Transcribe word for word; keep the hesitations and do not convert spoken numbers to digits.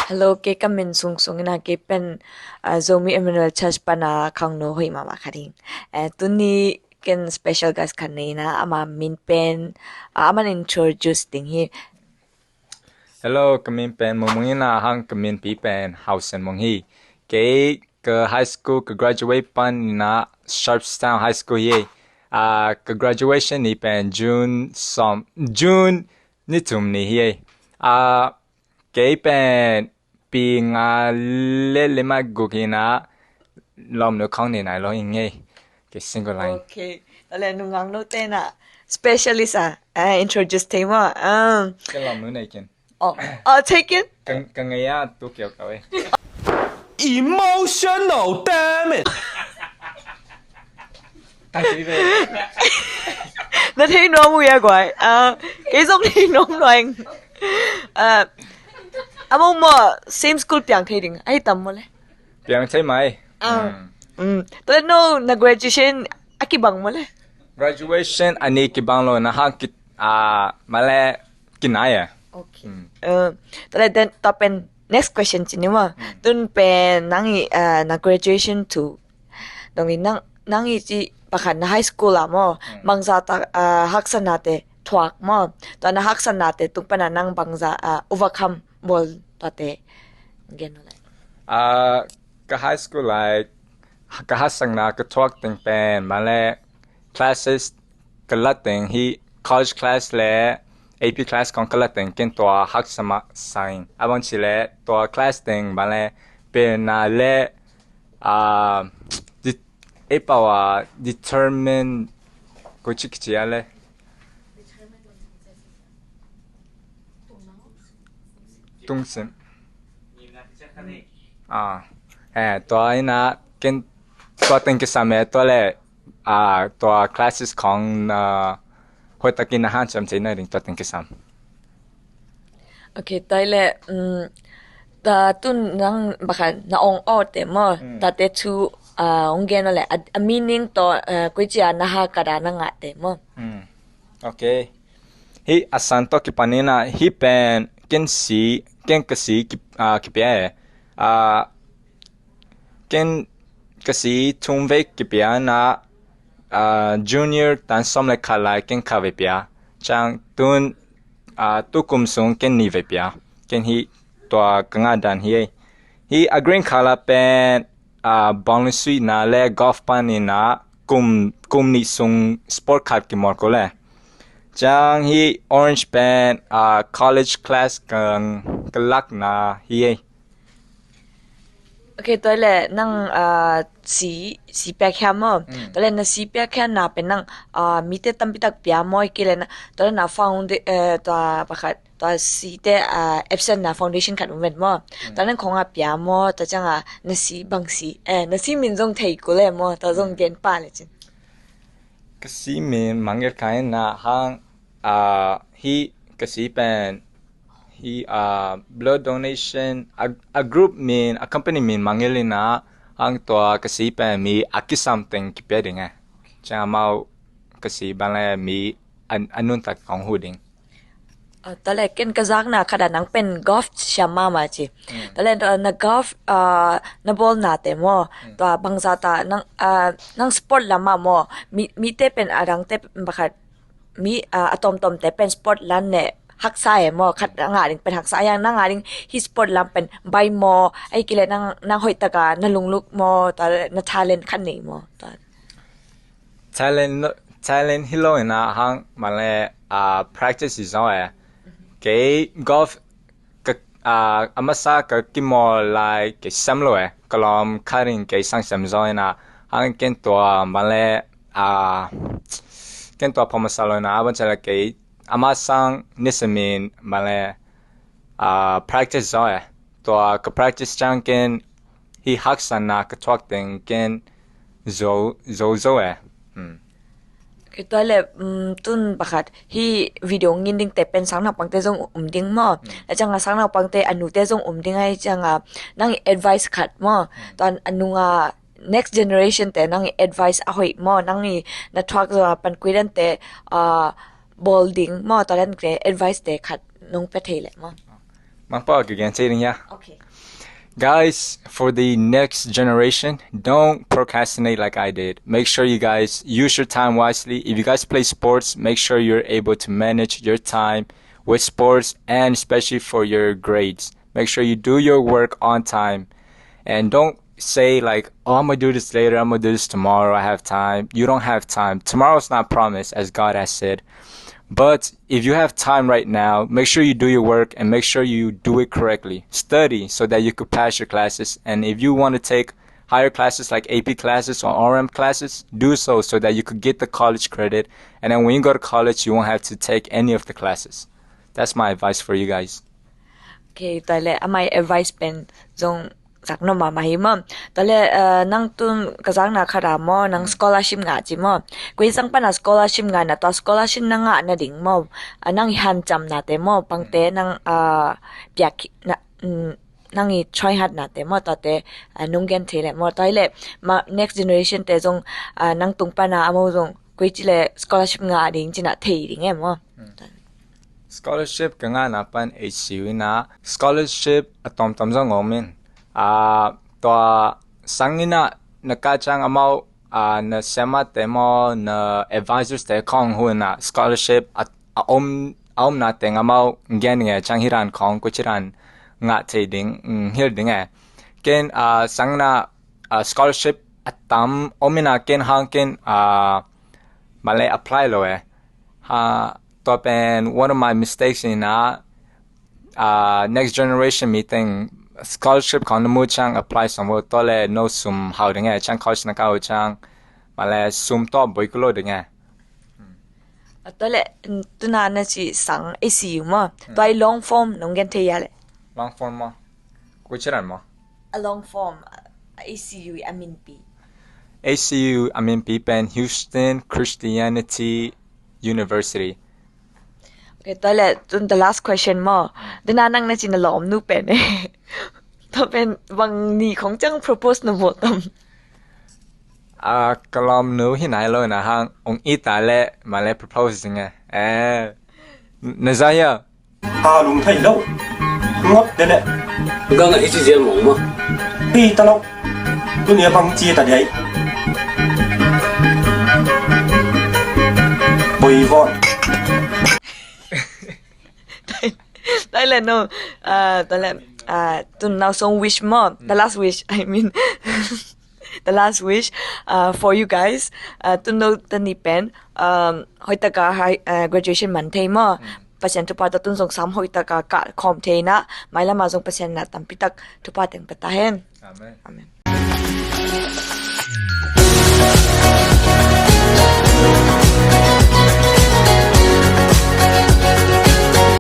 Hello, kei ka min Sung Sung ina, kei pen, ah, Zomi Emmanuel Church pana khangno hoih mahmah khat hi ing. Eh, tuni ken special guest khat nei ina, ama min pen, ah, aman introduce ding hi. Hello, ka min pen Mung Mung ina, hang ka minpi pen Hau Sen Mung hi. Kei ka high school ka graduate pan ina Sharpstown High School hi. Ah, ka graduation ni pen June som, June ni thum ni hi. Ah, kei pen pi nga le le ma guk hi ina, lawmnu khong ni nai lo ing ei. Kei single line. Okay. Tale nungak no te na specialist a, ah, introduce thei maw. Um, Kei lawmnu nei ken. Oh, oh, take it. Ka, ka ngei a tu kiau kau ei. Emotional damage. Tang ki ve. Na thei nuam uh ia guai. Ah, kei zong thei nuam nuai. Ah, among mo same school piang thei ding. Ai tam mo le. Piang thei mai. Ah. Mm. Mm. Tale no na graduation a kibang mo le. Graduation a ni kibang lo na hang ki, ah, male kinai a. Okay. Mm. Uh, tale then top and next question ci ni maw. Mm. Tun pen nang i, ah, na graduation tu. Dong i nang, nang i ci pakhat na high school a maw. Mm. Bangza ta, ah, haksatna te thuak maw. Tua na haksatna te tung pana nang bangza, ah, overcome bawl tua te gen lo lai. Ah, ka high school lai, ka haksatna ka thuak teng pen, male classes ka la teng hi, college class le A P class khong ka la teng ken tua haksa mahmah ing. A bang ci le tua class teng male pen na le, ah, di-, e pau a determine ko ci kici a le. Tungsim. Ah, eh, tua ina ken tua teng kisam e tua le, ah, tua classes khong na hoih takin na hanciam thei nading tua teng kisam. Okay, tua le, um, ta tun nang pakhat na ong aw te maw, mm, ta te thu, ah, ong gen aw le, a, a meaning to, ah, koi ci a na haksatna na ngah te maw. Mm. Okay. Hi a san tawh kipan ina, hi pen ken si, ken ka si ki, ah, kipia e. Ah, ken ka si thum vei kipia na, ah, junior tan sawm le khat lai ken kha vei pia. Ciang tun, ah, tu kum sung ken ni vei pia. Ken hi tua ka ngah dan hi ei. Hi a green color pen, ah, bawng le suihna le golf pan ina kum, kum nih sung sport khat kimawl ko le. Ciang hi orange pen, ah, college class ka, ka lakna hi ei. Okay, tua le nang, ah, si, si piak hiam maw? Mm. Tua le na si piak hiam na pen nang, ah, mite tampi tak pia maw, hi kei le na, tua le na founda-, eh, tua pakhat, tua si te, ah, absent na foundation khat um ven maw? Mm. Tua nang khong a pia maw, tua ciang a na si bang si, eh, na si min zong thei ko le maw, tua zong, mm, gen pah le cin. Ka si min mangel kai na hang, ah, hi ka si pen hi, ah, blood donation, a, a group min, a company min mangel ina hang tua ka si pen mi a kisam teng kipia ding e. Ciang amau ka si bang le mi a, a nuntak kong hu ding. Ah, tua le ken ka zakna khat a nang pen golf siam mahmah ci. Mm. Tua le, ah, na golf, ah, na bawlna te maw. Mm. Tua bangza ta nang, ah, nang sport lam a maw. Mi, mite pen a dang te pakhat mi, ah, a tawmtawm te pen sport lam ne haksa e maw. Khat a ngah ding pen haksa a, yang na ngah ding hi sport lam pen bai maw. Ai kei le nang, nang hoih taka na lungluk maw. Tua le na talent khat nei maw. Tua. Talent, talent hi lo ina hang male, ah, practice hi zaw e. Kei golf ka, ah, a masa ka kimawl lai kei sem lo e. Ka lawm khat in kei sang sem zaw ina hang ken tua male, ah, ken tua phamasa lo ina a bang ci le kei a masang ni sem in male, ah, practice zaw e. Tua ka practice ciang ken hi haksatna ka thuak teng ken zo, zo zo e. Hmm. Okay, tua le, um, tun pakhat hi video ngin ding te pen sang naupang te zong um ding maw. Hmm. A ciang a sang naupang te a nu te zong um ding ai ciang a nang advice khat maw. Hmm. Tua a nung a next generation te nang advice a hoih maw, nang i na thuak zaw a pan kuidan te, ah, bawl ding maw, tua dan te advice te khat nong pia thei le maw. Mangpau ka gen thei ding hia. Okay. Guys, for the next generation, don't procrastinate like I did. Make sure you guys use your time wisely. If you guys play sports, make sure you're able to manage your time with sports, and especially for your grades. Make sure you do your work on time. And don't say, like, "Oh, I'm gonna do this later, I'm gonna do this tomorrow, I have time." You don't have time. Tomorrow's not promised, as God has said. But if you have time right now, make sure you do your work and make sure you do it correctly. Study so that you could pass your classes. And if you want to take higher classes like A P classes or R M classes, do so so that you could get the college credit. And then when you go to college, you won't have to take any of the classes. That's my advice for you guys. Okay, tua leh amah advice pen zong zak nop mahmah hi maw. Tua leh, eh, nang tun ka zakna khat ah maw, nang scholarship ngah ci maw. Koi zang pan a scholarship ngah na, tua scholarship na ngah nading maw, ah, nang i hanciamnate maw, bangte nang, ah, piak na, mm, nang i try hard nate maw, tuate, ah, nong gen thei leh maw. Tua leh ma, next generation te zong, ah, nang tung pan a amau zong koi ci leh scholarship ngah ding ci na thei ding e maw. Scholarship ka ngahna pan H C U in ah scholarship a tomtom zong om in, ah, tua sang in ah na kah ciang amau, ah, na siamahte maw, na advisors te khawng hun ah scholarship a, a om, a omna teng amau gen nge ciang hi dan khawng koi ci dan ngah thei ding, mm, hilh ding e. Ken, ah, sang in ah, ah, scholarship a tam om in ah ken hang ken, ah, mah leh apply lo e. Ha, tua pen one of my mistakes in ah, ah, next generation mi teng scholarship khawng na mu ciang apply sawm vo, tua leh no sum hau ding e, ciang college na kah uh ciang mah leh sum tawh boi kul lo ding e. Ah, tua leh, mm, tuna na ci sang A C U maw. Tua i long form nong gen thei a leh. Long form maw. Koi ci dan maw. A long form, ah, A C U i a minpi. A C U a minpi pen Houston Christianity University. Okay, tua leh tun the last question maw. Tuna nang na ci na lawmnu pen e. Tua pen bang ni khawng ciang propose na mu tam. Ah, ka lawmnu hi nai lo na hang, ong it a leh mah leh propose ding e. Eh, na za hia? Ka lum thei lo. Ngot te le. Gang a hi ci zel mong maw. Hi ta lo. Tuni a bang ci ta diai. Boi von. Tua leh no, ah, tua leh, ah, tun now song wish maw, the last wish, I mean. The last wish, uh, for you guys, uh, tun no tani pen, um, hoih taka high, uh, graduation man thei maw. Pasian thupha tawh tun zong sam hoih taka kah khawm thei in ah, mailam ah zong Pasian in ah tampi tak thupha teng pia ta hen. Amen. Amen.